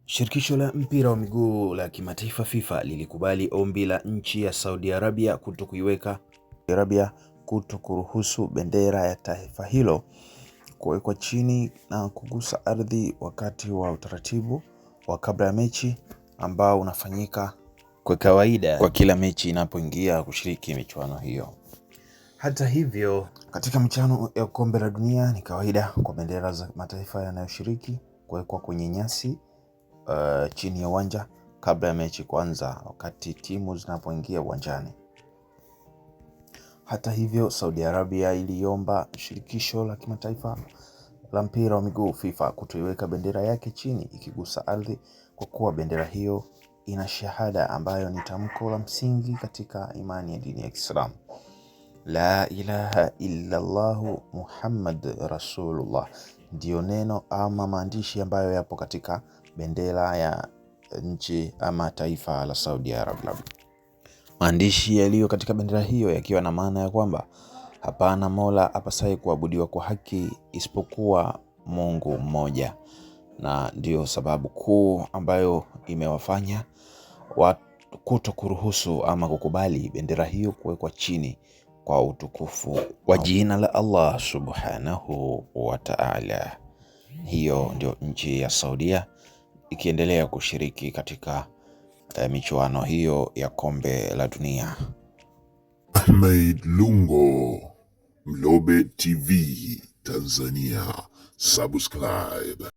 Shirikisho la mpira wa miguu la kimataifa FIFA lilikubali ombi la nchi ya Saudi Arabia kuto kuruhusu bendera ya taifa hilo kuwekwa chini na kugusa ardhi wakati wa utaratibu wa kabla ya mechi ambao unafanyika kwa kawaida kwa kila mechi inapoingia kushiriki michuano hiyo. Hata hivyo, katika michuano ya kombe la dunia ni kawaida kwa bendera za mataifa yanayoshiriki kuwekwa kwenye nyasi chini ya uwanja kabla ya mechi kuanza wakati timu zinapoingia uwanjani. Hata hivyo, Saudi Arabia iliomba shirikisho la kimataifa la mpira wa miguu FIFA kutoiweka bendera yake chini ikigusa ardhi kwa kuwa bendera hiyo ina shahada ambayo ni tamko la msingi katika imani ya dini ya Kiislamu. La ilaha illallahu Muhammad Rasulullah ndiyo neno ama maandishi ambayo yapo katika bendera ya nchi ama taifa la Saudi Arabia. Maandishi yaliyo katika bendera hiyo yakiwa na maana ya kwamba hapana mola apasaye kuabudiwa kwa haki isipokuwa Mungu mmoja, na ndiyo sababu kuu ambayo imewafanya kuto kuruhusu ama kukubali bendera hiyo kuwekwa chini kwa utukufu wa jina la Allah subhanahu wa ta'ala. Hiyo ndio nchi ya Saudia ikiendelea kushiriki katika michuano hiyo ya kombe la dunia. Ahmed Lungo, Mlobe TV Tanzania, subscribe.